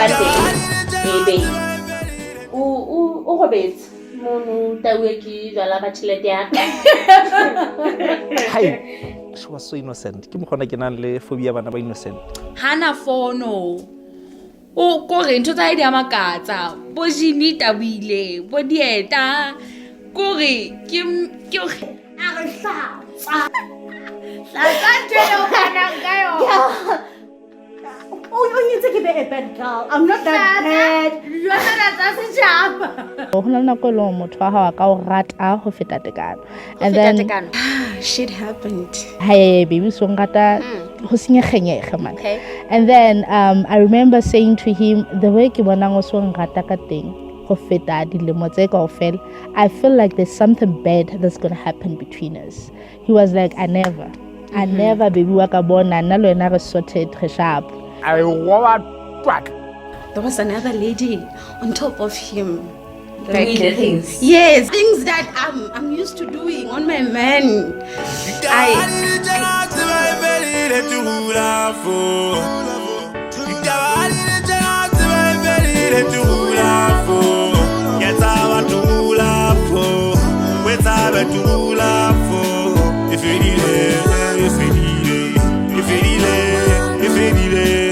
Ka teng ebe o robetse mono, tauwe ke jwala ba tjhelete ya ka. Hai, she was so innocent. Ke mokgona ke nang le phobia bana ba innocent. Hana fono, o kore ntho tsa hae di a makatsa, bo jini tabuile, bo dieta, kore ke a re hlatsa hlatsa ntho e o fanang ka yona. O entse ke be a bad girl. I'm not that bad. Jwalo tsa setjhaba. Ho na le nako e leng hore motho wa hao a ka o rata ho feta tekano. And then Shit happened. Hey baby, so nrata ho senyekgenyekge man. Okay. And then I remember saying to him, the way ke bonang o so nrata ka teng ho feta dilemo tse kaofela, I feel like there's something bad that's gonna happen between us. He was like, I never. I never, baby wa ka bona nna le wena re sorted, re sharp. I roba twak. There was another lady on top of him. Doing the things. Yes, things that I'm used to doing on my man. I If